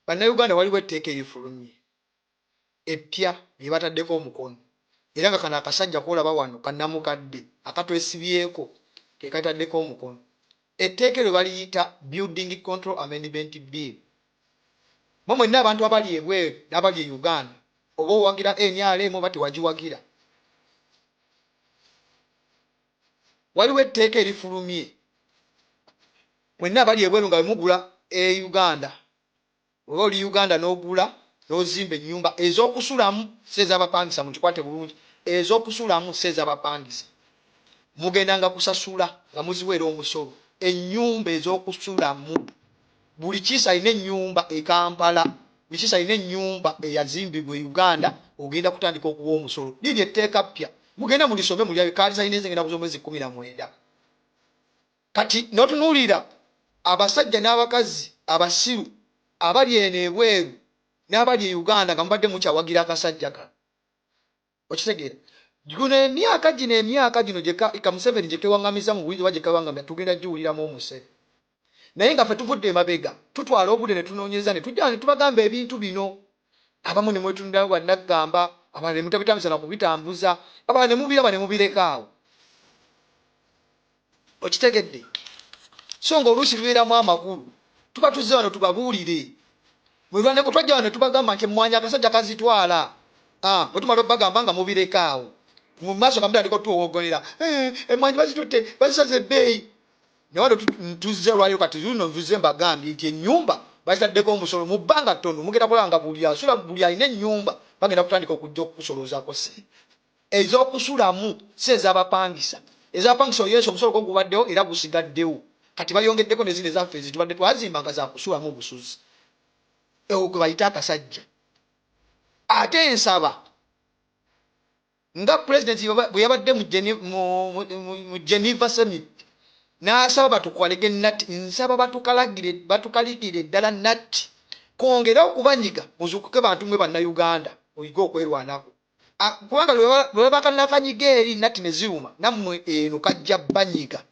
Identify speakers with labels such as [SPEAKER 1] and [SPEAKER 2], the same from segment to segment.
[SPEAKER 1] Bannayuganda, waliwo etteeka erifulumye eppya lye bataddeko omukono, era nga kano akasajja k'olaba wano kannamukadde akatwesibyeko ke kataddeko omukono. Etteeka eryo baliyita Building Control Amendment Bill. Mwe mwenna abantu abali ebweru n'abali e Uganda, oba owagira NRM oba tewagiwagira, waliwo etteeka erifulumye. Mwenna abali ebweru nga bwemugula e Uganda, oba oli Uganda n'ogula n'ozimba ennyumba ez'okusulamu, si ez'abapangisa, mukikwate bulungi, ez'okusulamu si ez'abapangisa, mugendanga kusasula nga muziweera omusolo. Ennyumba ez'okusulamu, buli kiisi alina ennyumba e Kampala, buli kiisi alina ennyumba eyazimbibwa e Uganda, ogenda kutandika okuwa omusolo. Liri etteeka ppya, mugenda mulisome, mulyabe kaalisalina ezengenda kuza omwezi 19. Kati n'otunuulira abasajja n'abakazi abasiru abali eno ebweru n'abali e Uganda nga mubadde mukyawagira akasajja kano. Okitegeera? Guno emyaka gino ka Museveni gye kewaŋŋamiza mu buyinza oba gye kewaŋŋamya, tugenda giwuliramu omusere. Naye nga ffe tuvudde emabega, tutwala obudde ne tunoonyereza, ne tujja ne tubagamba ebintu bino. Abamu ne mwetunulira bannaggamba, abalala ne mutabitambuza na kubitambuza, abalala ne mubiraba ne mubireka awo. Okitegedde? So ng'oluusi bibeeramu amakulu. Tuba tuzze wano tubabuulire. Mwerwaneko, twajja wano ne tubagamba nti emmwanyi akasajja kazitwala. Ah, bwe tumala obbagamba nga mubireka awo. Mu maaso nga mutandika otuwowoggolera. Eh, emmwanyi bazitutte, bazisaze ebbeeyi. Naye wano tuzze olwaleero, kati luno nvuze mbagambye nti ennyumba bazitaddeko omusolo. Mu bbanga ttono mugenda kulaba nga buli asula, buli alina ennyumba, bagenda kutandika okujja okukusoloozaako ssente ez'okusulamu, si ez'abapangisa. Ez'abapangisa oyeesa omusolo gwo gubaddewo era gusigaddewo. Kati bayongeddeko ne zino ezaffe ezitubadde twazimba nga za kusulamu obusuzi. Ewo gwe bayita akasajja. Ate nsaba nga pulezidenti bwe yabadde mu Geneva Summit n'asaba batukwalege natti, nsaba batukaligire ddala natti kwongere okubanyiga, muzuukuke bantu mwe Bannayuganda, muyige okwerwanako. Kubanga lwe bakanakanyiga eri natti ne ziruma, nammwe eno kajja banyiga.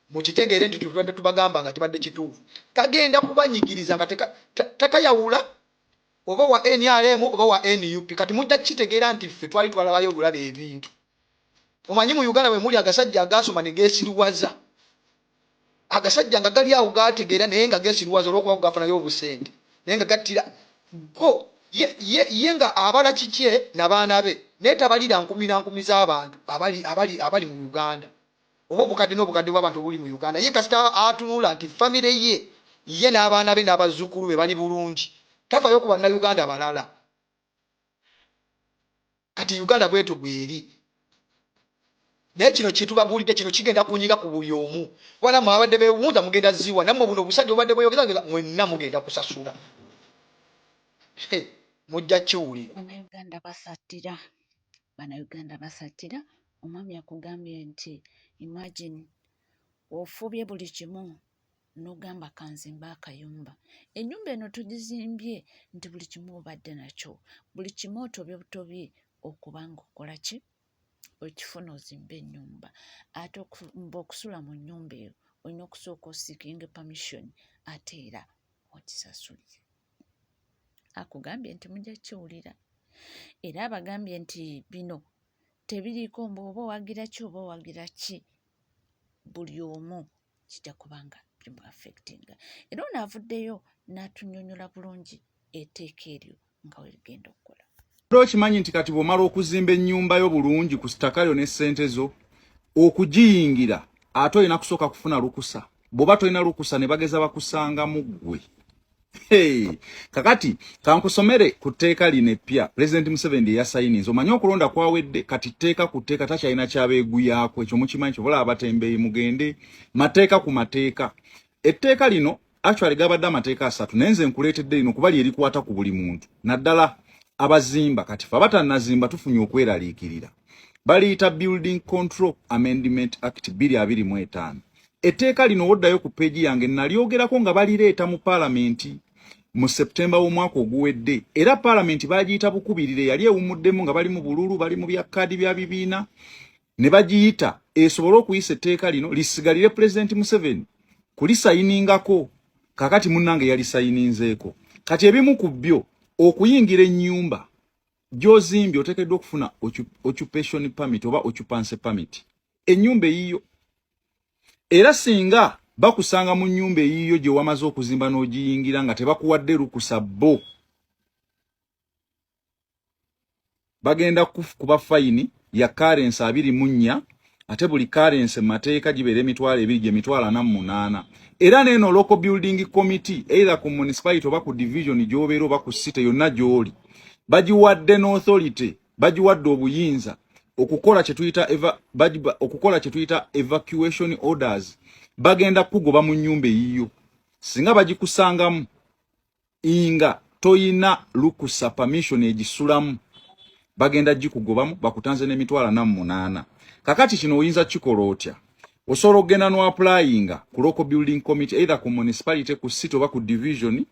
[SPEAKER 1] Mukitegeere nti tubadde tubagamba nga kibadde kituufu. Kagenda kubanyigiriza nga takayawula oba wa NRM oba wa NUP. Kati mujja kukitegeera nti ffe twali twalabayo obulaba ebintu. Omanyi mu Uganda bwe muli agasajja agaasoma ne geesiruwaza, agasajja nga gali awo gaategeera naye nga geesiruwaza olw'okuba gafunayo obusente, naye nga gattira go ye, ye, ye nga abala kikye n'abaana be, naye tabalira nkumi na nkumi z'abantu abali mu Uganda, oba obukadde n'obukadde bw'abantu obuli mu Uganda. Ye kasita atunula nti famire ye, ye n'abaana be n'abazzukulu be bali bulungi, tafaayo ku Bannayuganda balala. Kati Uganda bwetyo bweri. Naye kino kyetubabuulidde kino kigenda kunyiga ku buli omu, kuba nammwe abadde beewunza mugenda ziwa. Nammwe buno obusajja obubadde bweyogeza, mwenna mugenda kusasula, mujja kiwulira.
[SPEAKER 2] Bannayuganda basattira, Bannayuganda basattira. Omwami akugambye nti imagine ofubye buli kimu n'ogamba kanzimbe akayumba. Ennyumba eno tugizimbye nti buli kimu obadde nakyo, buli kimu otobye butobi okuba ng'okola ki, okifuna ozimbe ennyumba. Ate mbu okusula mu nnyumba eyo olina okusooka oseekinga permission, ate era ogisasulire. Akugambye nti mujja kiwulira, era abagambye nti bino tebiriiko mbu oba owagira ki oba owagira ki, buli omu kijja kubanga bimu affectinga. Era ono avuddeyo n'atunnyonnyola bulungi etteeka eryo nga we ligenda okukola.
[SPEAKER 3] Okimanyi nti kati bw'omala okuzimba ennyumba yo bulungi ku ttaka lyo ne ssente zo, okugiyingira ate olina kusooka kufuna lukusa. Bw'oba tolina lukusa, ne bageza bakusangamu ggwe. Hey, kakati kankusomere ku tteeka lino eppya Pulezidenti Museveni lye yasayininze. Omanyi okulonda kwawedde, kati tteeka ku tteeka, takyalina kyabeeguyaako. Ekyo mukimanyi kyobola abatembeeyi mugende mateeka ku mateeka. Etteeka lino actually gabadde amateeka asatu, naye nze nkuleetedde lino kuba lye likwata ku buli muntu, naddala abazimba. Kati fe abatannazimba tufunye okweraliikirira. Baliyita Building Control Amendment Act 2025. Etteeka lino woddayo ku peegi yange, nalyogerako nga balireeta mu paalamenti mu Septemba w'omwaka oguwedde, era paalamenti bagiyita bukubirire, yali ewumuddemu nga bali mu bululu, bali mu bya kaadi bya bibiina, ne bagiyita esobole okuyisa etteeka lino lisigalire Pulezidenti Museveni kulisayiningako. Kakati munnange yalisayininzeeko. Kati ebimu ku byo, okuyingira ennyumba gy'ozimbye oteekeddwa okufuna occupation permit oba occupancy permit. Ennyumba eyiyo, era singa bakusanga mu nnyumba eyiyo gye wamaze okuzimba n'ogiyingira nga tebakuwadde lukusa, bo bagenda kuba fayini ya karensi 24, ate buli karensi mu mateeka gibeera 20,000, gye 48,000. Era neeno local building committee, either ku municipality oba ku division gy'obeera oba ku city yonna gy'oli, bagiwadde n'authority, bagiwadde obuyinza okukola kye tuyita evacuation orders. Bagenda kugoba mu nnyumba eyiyo singa bagikusangamu nga toyina lukusa, permission egisulamu. Bagenda gikugobamu, bakutanze n'48,000. Kakati kino oyinza kikola otya? Osobola okugenda n'oapplyinga ku local building committee, either ku municipality, ku city oba ku division,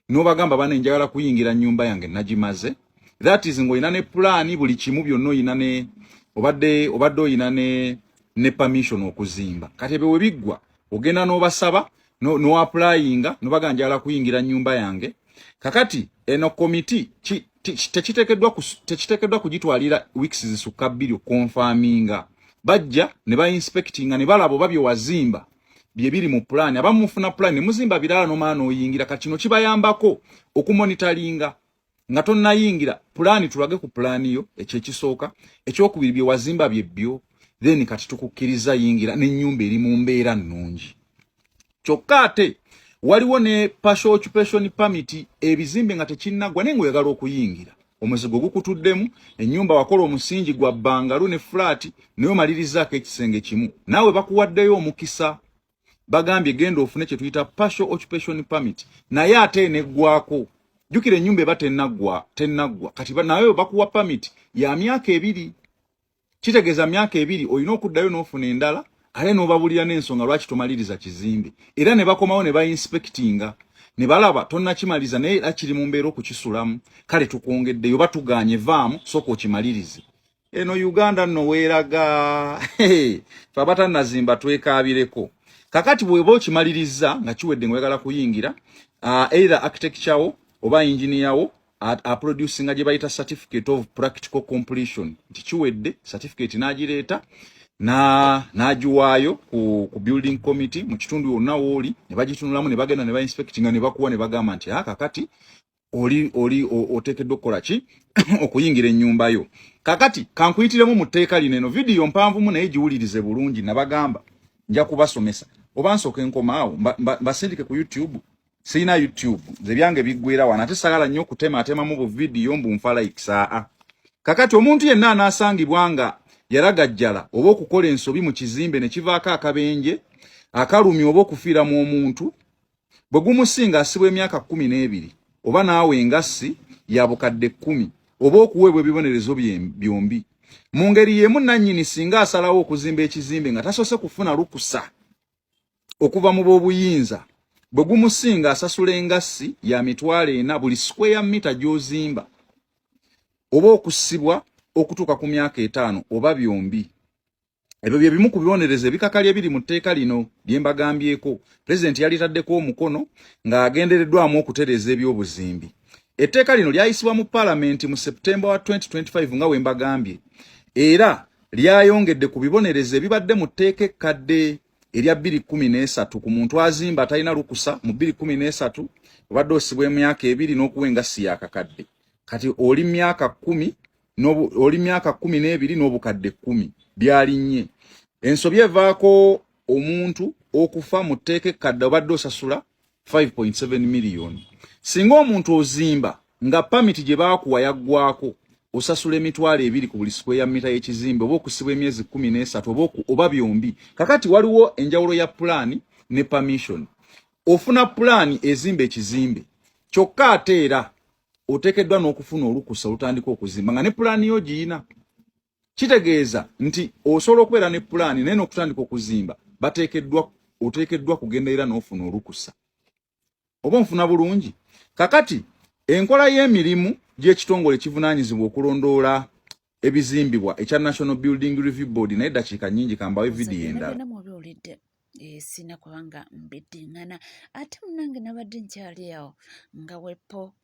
[SPEAKER 3] n'obagamba, "Bane, njagala kuyingira nnyumba yange, nagimaze." That is ng'olina ne pulaani, buli kimu byonna oyina, ne obadde oyina ne permission okuzimba. Kati ebyo we biggwa, ogenda n'obasaba, n'oapplyinga, n'obaga, "Njagala kuyingira nnyumba yange." Kakati eno komiti tekiteekeddwa kugitwalira weeks zisukka 2 okuconfirminga. Bajja ne bainspectinga ne balaba oba bye wazimba bye biri mu pulaani. Abamu mufuna pulaani ne muzimba birala, n'omala n'oyingira. Kati kino kibayambako okumonitoringa nga tonnayingira. Pulaani, tulage ku pulaani yo, ekyo ekisooka. Ekyokubiri, bye wazimba bye byo, then kati tukukkiriza yingira n'ennyumba eri mu mbeera nnungi. Kyokka ate waliwo ne partial occupation permit. Ebizimbe nga tekinnaggwa naye ng'oyagala okuyingira, omuzigo gukutuddemu, ennyumba wakola omusingi gwa bungalow ne flat, naye omalirizaako ekisenge kimu, naawe bakuwaddeyo omukisa, bagambye genda ofune kye tuyita partial occupation permit, naye ate eneggwako. Jjukira ennyumba eba tennaggwa. Kati naye bakuwa permit ya myaka 2. Kitegeeza myaka 2 olina okuddayo n'ofuna endala, ate n'obabulira n'ensonga lwaki tomaliriza kizimbe, era ne bakomawo ne bainspectinga ne balaba tonnakimaliza, naye era kiri mu mbeera okukisulamu. Kale tukwongeddeyo, batuganye, vaamu, sooka okimalirize. Eno Uganda nno weeraga fe abatannazimba twekaabireko. Kakati bw'oba okimaliriza nga kiwedde nga oyagala kuyingira, either architecture wo oba engineer wo aproducinga gye bayita certificate of practical completion nti kiwedde. Certificate n'agireeta, n'agiwaayo ku building committee mu kitundu yonna wooli, ne bagitunulamu, ne bagenda ne bainspectinga, ne bakuwa, ne bagamba nti, "Ah, kakati oli oteekeddwa okukola ki? Okuyingira ennyumba yo." Kakati kankuyitiremu mu tteeka lino. Eno vidiyo mpanvumu, naye giwulirize bulungi. Nabagamba nja kubasomesa, oba nsooka enkomaawo mbasindike ku YouTube? Sirina YouTube nze, byange biggwera wano, ate sagala nnyo okutematemamu bu vidiyo mbu nfa likes. Aa, kakati omuntu yenna anaasangibwa nga yalagajjala oba okukola ensobi mu kizimbe ne kivaako akabenje akalumya oba okufiiramu omuntu, bwe gumusinga asibwa emyaka 12 oba naawe engassi ya 10,000 oba okuweebwa ebibonerezo byombi. Mu ngeri y'emu, nannyini singa asalawo okuzimba ekizimbe nga tasoose kufuna lukusa okuva mu b'obuyinza, bwe gumusinga asasula engassi ya 40,000 buli square mita gy'ozimba oba okusibwa okutuuka ku myaka 5 oba byombi. Ebyo bye bimu ku bibonerezo ebikakali ebiri mu tteeka lino lye mbagambyeko. Pulezidenti yalitaddeko omukono ng'agendereddwamu okutereeza ebyobuzimbi. Etteeka lino lyayisibwa mu paalamenti mu Septemba wa 2025 nga we mbagambye, era lyayongedde ku bibonerezo ebibadde mu tteeka ekkadde erya 2013 ku muntu azimba atalina lukusa. Mu 2013 obadde osibwa emyaka 2 n'okuwa engassi yakakadde. Kati oli myaka 10, oli myaka 12 n'10,000 byalinnye. Ensobi evaako omuntu okufa, mu tteeka ekkadde obadde osasula 5.7 miliyoni. Singa omuntu ozimba nga pamiti gye baakuwa yaggwako, osasula 20,000 ku buli square mita y'ekizimbe oba okusibwa emyezi 13 oba byombi. Kakati waliwo enjawulo ya pulaani ne permission. Ofuna pulaani ezimba ekizimbe kyokka, ate era oteekeddwa n'okufuna olukusa olutandika okuzimba nga ne pulaani yo giyina. Kitegeeza nti osobola okubeera ne pulaani, naye n'okutandika okuzimba bateekeddwa, oteekeddwa kugenda era n'ofuna olukusa, oba onfuna bulungi. Kakati enkola y'emirimu gy'ekitongole kivunaanyizibwa okulondoola ebizimbibwa ekya National Building Review Board, naye eddakiika nnyingi, kambawe vidiyo endala.
[SPEAKER 2] Byonna mwobiwulidde. Sirina kubanga mbiddingana. Ate munnange nabadde nkyali awo nga wepo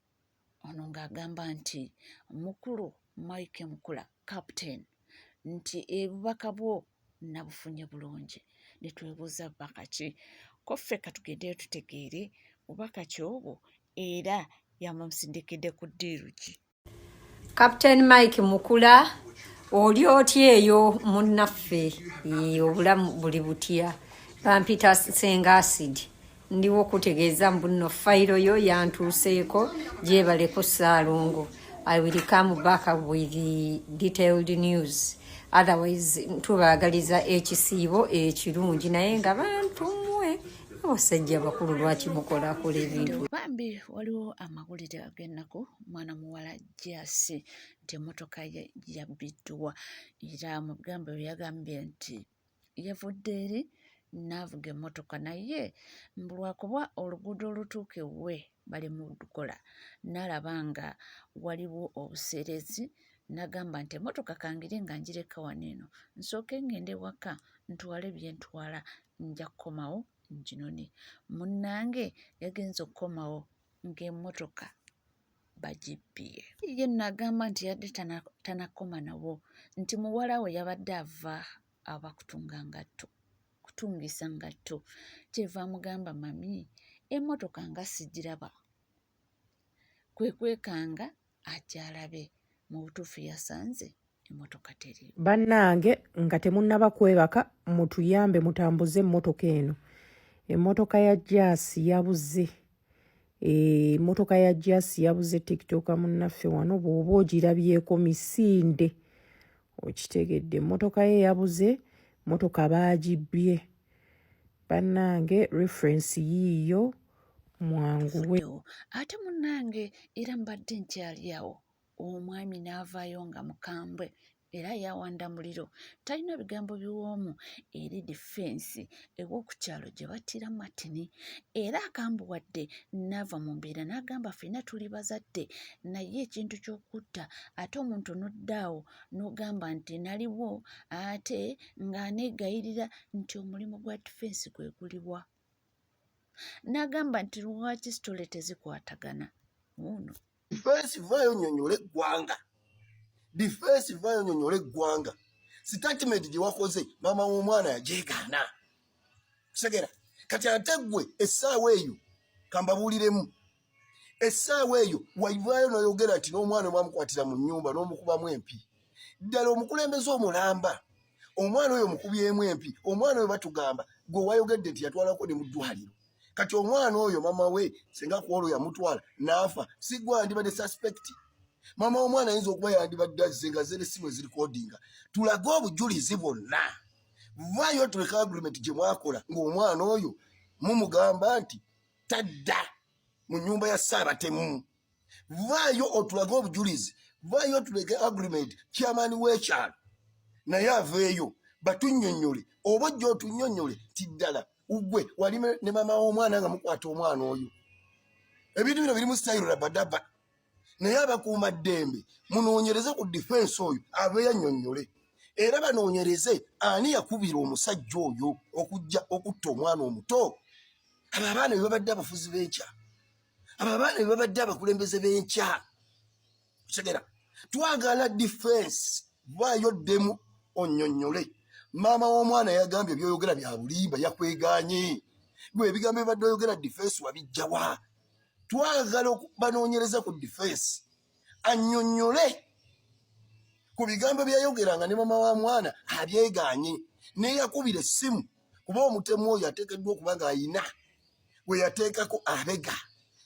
[SPEAKER 2] ono ng'agamba nti mukulu Mike Mukula Captain nti ebubaka bwo nabufunye bulungi. Ne twebuuza bubaka ki? Ko ffe katugendeyo tutegeere bubaka ki obwo era yamusindikidde ku ddiiru ki?
[SPEAKER 4] Captain Mike Mukula, oli otya eyo munnaffe? Obulamu buli butya? Bampita Senga Acid, ndiwo kutegeeza mbu nno fayiro yo yantuuseeko, gyebaleko Ssaalongo. I will come back with the detailed news. Otherwise tubaagaliza ekisiibo ekirungi, naye nga bantu mmwe abasajja bakulu lwaki mukolakola ebintu?
[SPEAKER 2] Bambi waliwo amawulire ag'ennaku, mwana muwala Jasi nti emmotoka ye yabbiddwa, era mu bigambo bye yagambye nti yavudde eri n'avuga emmotoka, naye mbu lwakuba oluguudo olutuuka ewuwe bali mu lukola, n'alaba nga waliwo obuseerezi, n'agamba nti emmotoka kangire nga ngireka wano eno, nsooke ngende waka ntwale bye ntwala, nja kukomawo nginone. Munnange yagenze okukomawo ng'emmotoka bagibbye. Ye nno agamba nti yadde tanakoma nawo, nti muwala we yabadde ava aba kutunga ngatto, kutungisa ngatto, kyeva amugamba mami emmotoka nga sigiraba, kwe kwekanga agyalabe, mu butuufu yasanze emmotoka teriiwo.
[SPEAKER 5] Bannange, nga temunnaba kwebaka, mutuyambe mutambuze emmotoka eno. Emmotoka ya Jaasi yabuze. Emmotoka ya Jaasi yabuze. TikToker munnaffe wano, bw'oba ogirabyeko misinde, okitegedde, emmotoka ye yabuze, mmotoka baagibbye. Bannange, reference yiiyo, mwanguwe.
[SPEAKER 2] Ate munnange era mbadde nkyali awo, omwami n'avaayo nga mukambwe era yawanda muliro, talina bigambo biwoomu eri defense ew'oku kyalo gye battira Martin, era akambuwadde n'ava mu mbeera n'agamba ffenna tuli bazadde, naye ekintu ky'okutta ate omuntu n'odda awo n'ogamba nti naliwo, ate ng'aneegayirira nti omulimu gwa defense gwe guliwa, n'agamba nti lwaki story tezikwatagana wuuno.
[SPEAKER 6] Defense, vaayo nnyonnyola eggwanga. Defense, vaayo nnyonnyola eggwanga. Statement gye wakoze, maama w'omwana yagyegaana, segera. Kati ate ggwe essaawa eyo, kambabuuliremu, essaawa eyo waivaayo n'oyogera nti n'omwana omwamukwatira mu nnyumba n'omukubamu empi. Ddala omukulembeze omulamba, omwana oyo omukubyemu empi, omwana oyo batugamba gwe wayogedde nti yatwalako ne mu ddwaliro. Kati omwana oyo mama we senga ku olwo yamutwala n'afa, si gwe andibadde suspect? Mama w'omwana ayinza okuba yandibadde azze nga azze n'essimu ezirikodinga. Tulage obujulizi bwonna. Vaayo tuleke agreement gye mwakola ng'omwana oyo mumugamba nti tadda mu nnyumba ya Ssaabatemu. Vaayo otulage obujulizi, vaayo otuleke agreement. Chairman w'ekyalo naye aveeyo batunnyonnyole, oba ojja otunnyonnyole nti ddala ugwe wali ne maama w'omwana nga mukwata omwana oyo. Ebintu bino birimu sitayiro rabadaba, naye abakuuma ddembe munoonyereze ku defense oyo, abeeyo annyonnyole, era banoonyereze ani yakubira omusajja oyo okujja okutta omwana omuto. Abo abaana be babadde abafuzi b'enkya, abo abaana be babadde abakulembeze b'enkya, otegera? Twagala defense, vaayo ddemu onnyonnyole. Maama w'omwana yagambye byoyogera bya bulimba, yakweganye. Gwe ebigambo ebibadde oyogera, defense, wabijjawa? Twagala banoonyereza ku defense, annyonnyole ku bigambo byayogeranga ne mama wa mwana abyeganye, neyakubira essimu, kuba omutemu oyo ateekeddwa okuba ng'ayina we yateekako abega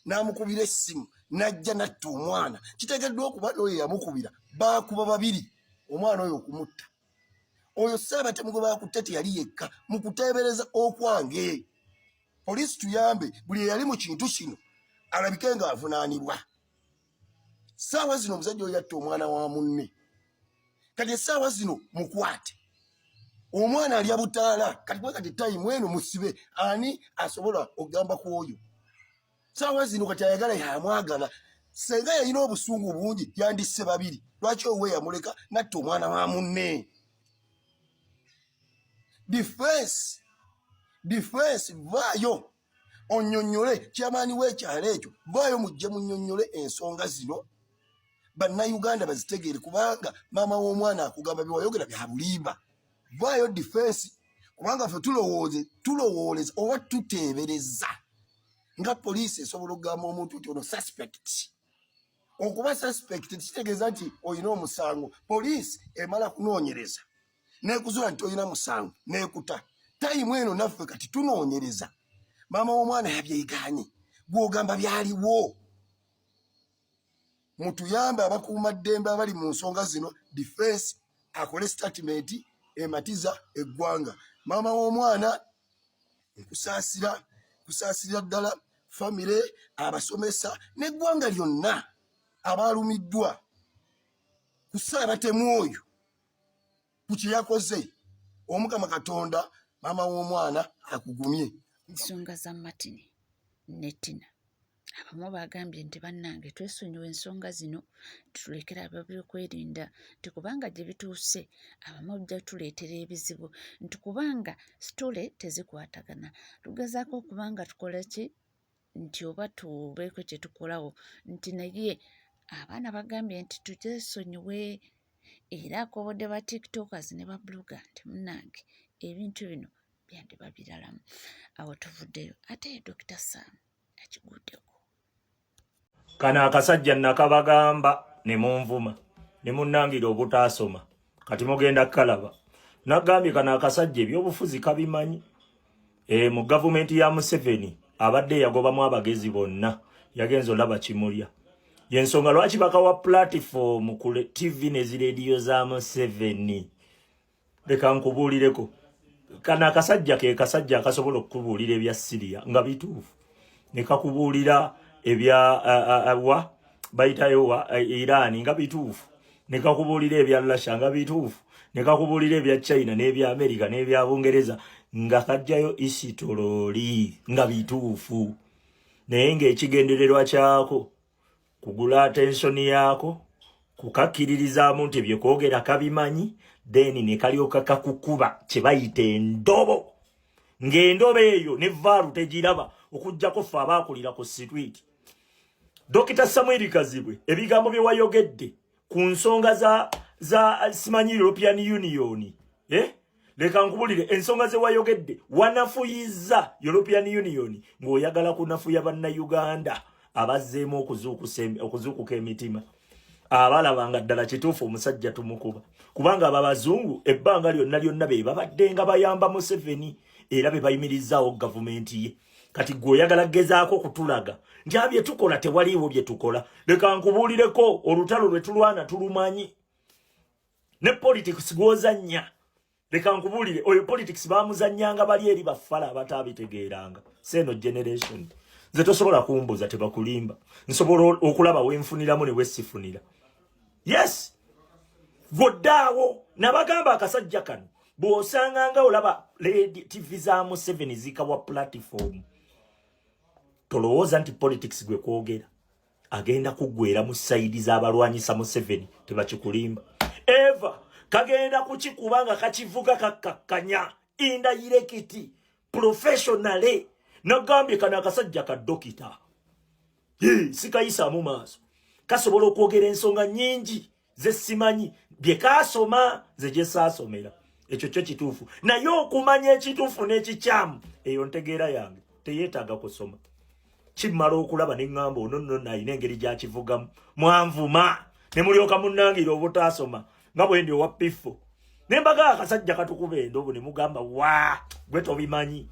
[SPEAKER 6] n'amukubira essimu n'ajja natta omwana. Kiteekeddwa okuba n'oyo yamukubira, baakuba babiri omwana oyo okumutta. Oyo Ssaabatemu gwe bakutte teyali yekka. Mu kuteebereza okwange, poliisi tuyambe, buli eyali mu kintu kino alabike ng'avunaanibwa. Saawa zino omusajja oyo yatta omwana wa munne, kati essaawa zino mukwate. Omwana alya butaala kati, kuba kati time eno musibe. Ani asobola okugamba ku oyo saawa zino? Kati ayagala yamwagala, senga yalina obusungu bungi yandisse babiri. Lwaki owe yamuleka natta omwana wa munne? Defense, Defense vaayo onyonyole kyamaani w'ekyalo ekyo, vaayo mujje munyonyole ensonga zino bannayuganda bazitegeere, kubanga maama w'omwana akugamba byewayogera bya bulimba. Vaayo defense, kubanga ffe tulowooleza oba tuteebereza nga poliisi esobola okugamba omuntu nti ono suspect. Okuba suspect kitegeeza nti olina omusango. Poliisi emala kunoonyereza nekuzuula nti tolina musango nekuta. Tayimu eno naffe kati tunoonyereza, maama w'omwana yabyeganye, gwogamba byaliwo. Mutuyambe abakuumaddembe abali mu nsonga zino, defense akole statement ematiza eggwanga. Maama w'omwana nkusaasira, nkusaasirira ddala, famire, abasomesa n'eggwanga lyonna abaalumiddwa ku Ssaabatemu oyo ku kye yakoze. Omukama Katonda maama w'omwana akugumye.
[SPEAKER 2] Ensonga za Martin ne Tina, abamu bagambye nti bannange twesonyiwe ensonga zino, tulekere ab'ebyokwerinda, nti kubanga gye bituuse abamu ojja tuleetera ebizibu, nti kubanga sitole tezikwatagana, tugezaako okuba nga tukola ki nti oba tubeeko kye tukolawo, nti naye abaana bagambye nti tukyesonyiwe. Era akobodde ba tiktokers ne ba blogger nti munnange ebintu bino byandiba biralamu. Awo tuvuddeyo ate ye Dokita Sam akiguddeko.
[SPEAKER 7] Kano akasajja nakabagamba ne munvuma ne munnangira obutaasoma, kati mugenda kukalaba. Nagambye kano akasajja ebyobufuzi kabimanyi. Mu gavumenti ya Museveni abadde yagobamu abagezi bonna, yagenza olaba kimulya. Yensonga lwaki bakawa platform ku TV ne zirediyo za Museveni. Leka nkubuulireko, kano akasajja ke kasajja akasobola okukubuulira ebya Syria nga bituufu, ne kakubuulira ebya wa bayitayo wa Iran nga bituufu, ne kakubuulira ebya Russia nga bituufu, ne kakubuulira ebya China n'ebya America n'ebya Bungereza nga kajjayo isitolooli nga bituufu, naye ng'ekigendererwa kyako kugula attention yaako, kukakkiririzaamu nti bye koogera kabimanyi, then ne kalyoka kakukuba kye bayita endobo, ng'endobo eyo ne vaalu tegiraba okuggyako ffe abaakulira ku street. Dokita Samuel Kazibwe, ebigambo bye wayogedde ku nsonga za simanyi European Union, Leka nkubulire ensonga ze wayogedde, wanafuyizza European Union ng'oyagala kunafuya bannayuganda abazzeemu okuzuukuka emitima, abalaba nga ddala kituufu omusajja tumukuba, kubanga abo abazungu ebbanga lyonna lyonna be babadde nga bayamba Museveni era be bayimirizaawo gavumenti ye. Kati gwe oyagala gezaako okutulaga nti bye tukola tewaliiwo bye tukola. Leka nkubuulireko, olutalo lwe tulwana tulumanyi, ne politics gw'ozannya. Leka nkubuulire, oyo politics bamuzannyanga bali eri bafala abataabitegeeranga. Seeno generation nze tosobola kumbuza, tebakulimba, nsobola okulaba wenfuniramu ne wesifunira. Yes, gwoddaawo nabagamba akasajja kano bw'osanganga olaba TV za Museveni zikawa platform, tolowooza nti politics gwe kwogera agenda kuggwera mu sayidi z'abalwanyisa Museveni, tebakikulimba. Eva kagenda kukikuba nga kakivuga kakkakkanya indirectly professionally. Nagambye kano akasajja ka dokita sikayisaamu maaso, kasobola okwogera ensonga nnyingi ze simanyi bye kaasoma, nze gye saasomera. Ekyo kyo kituufu, naye okumanya ekituufu n'ekikyamu eyo ntegeera yange teyeetaaga kusoma. Kimmala okulaba ne ŋŋamba ono nno nalina engeri gy'akivugamu. Mwanvuma ne mulyoka munnangira obutaasoma nga bwe ndi owa pifo, ne mbaga akasajja katukuba endobo ne mugamba wa gwe tobimanyi.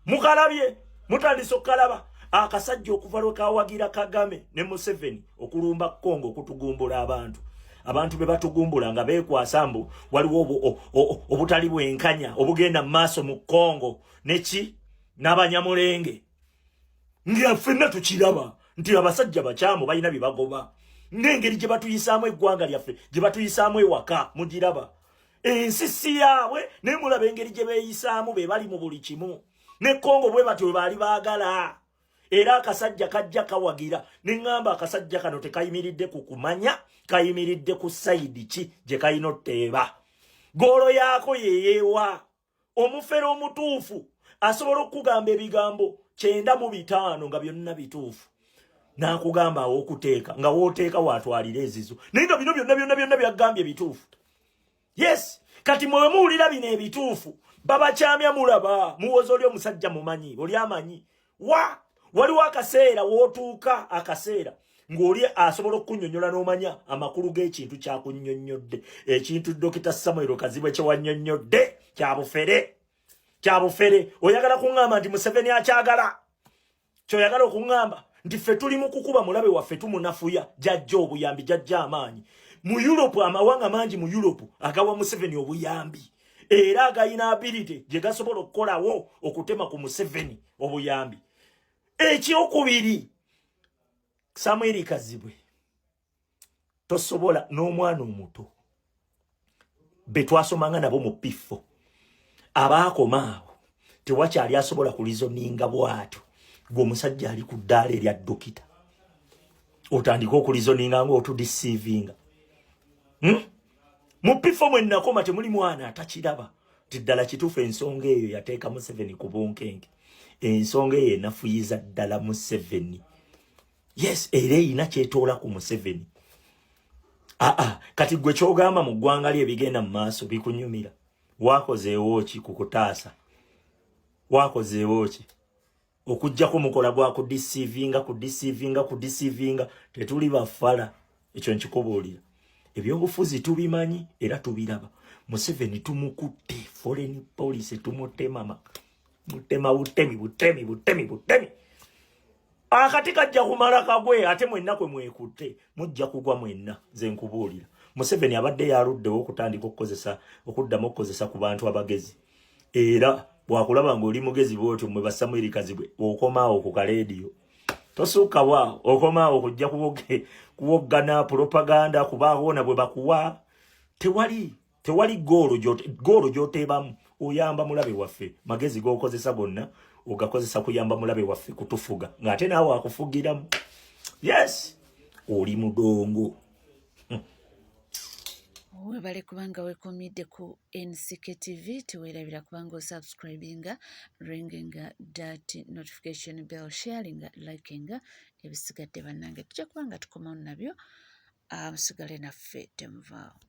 [SPEAKER 7] Mukalabye, mutandise okukalaba akasajja okuva lwe kawagira Kagame ne Museveni okulumba Kongo, okutugumbula abantu be batugumbula nga beekwasa mbu waliwo obutali bwenkanya obugenda mu maaso mu Kongo neki n'Abanyamulenge, nga ffenna tukiraba nti abasajja bakyamu, balina bye bagoba ng'engeri gye batuyisaamu eggwanga lyaffe, gye batuyisaamu ewaka. Mugiraba ensi si yaabwe, naye mulaba engeri gye beeyisaamu, be bali mu buli kimu. Ne Kongo bwe batyo bwe baali baagala, era akasajja kajja kawagira. Ne ŋŋamba akasajja kano tekayimiridde ku kumanya, kayimiridde ku sayidi ki gye kalina otteeba goolo yaako yeyeewa omufere omutuufu. Asobola okukugamba ebigambo 95 nga byonna bituufu, n'akugamba aw'okuteeka nga w'oteeka w'atwalira ezizo, naye nga bino byonna byonna byonna byagambye bituufu. Yes, kati mwe muwulira bino ebituufu babakyamya. Mulaba muwoza oli omusajja mumanyi, oli amanyi wa waliwo akaseera w'otuuka, akaseera ng'oli asobola okukunnyonnyola n'omanya amakulu g'ekintu kyakunnyonnyodde. Ekintu Dokita Samuel Kazibwe kye wannyonnyodde kya bufere, kya bufere. Oyagala kuŋŋamba nti Museveni akyagala? Kyoyagala okuŋŋamba nti ffe tuli mu kukuba mulabe waffe, tumunafuya, jajja obuyambi, jajja amaanyi mu Europe. Amawanga mangi mu Europe agawa Museveni obuyambi era agayina ability gye gasobola okukolawo okutema ku Museveni obuyambi. Ekyokubiri, Samuel Kazibwe, tosobola n'omwana omuto be twasomanga nabo mu P4 abaakoma awo, tewakyali asobola kureasoninga bwatyo. Gwe omusajja ali ku ddaala erya dokita, otandike okureasoninga nga otudeceivinga, Mu P4 mwe nnakoma, temuli mwana atakiraba nti ddala kituufu ensonga eyo yateeka Museveni ku bunkenke. Ensonga eyo enafuyiza ddala Museveni. Yes, era eyina kyetoola ku Museveni. Aa, kati gwe kyogamba mu ggwanga lye ebigenda mu maaso bikunyumira? Wakozeewo ki ku kutaasa? Wakozeewo ki okugjako mukola gwa kudeceivinga, kudeceivinga, kudeceivinga? Tetuli bafala, ekyo nkikubuulira. Ebyobufuzi tubimanyi era tubiraba. Museveni tumukutte foreign policy, tumutema, mutema butemi, butemi, butemi, butemi. Akati kajja kumala kagwe, ate mwenna kwe mwekutte mujja kugwa mwenna. Nze nkubuulira, Museveni abadde yaluddewo okutandika okukozesa, okuddamu okukozesa ku bantu abagezi. Era bwakulaba ng'oli mugezi bwotyo, mwe basamweri Kazibwe, okomaawo ku kaleediyo, tosukka bwawo, okomaawo kujja kuwoggana propaganda, kubaawo bwe bakuwa. Tewali, tewali goolo, goolo gy'oteebamu oyamba mulabe waffe. Magezi g'okozesa gonna ogakozesa kuyamba mulabe waffe kutufuga, ng'ate naawe akufugiramu. Yes, oli mudongo.
[SPEAKER 2] Webale kubanga wekumidde ku NCK TV. Teweerabira kubanga osubscribinga, ringinga that notification bell, sharinga, likinga. Ebisigadde bannange tujja kubanga tukomawo nabyo. Musigale naffe, temuvaawo.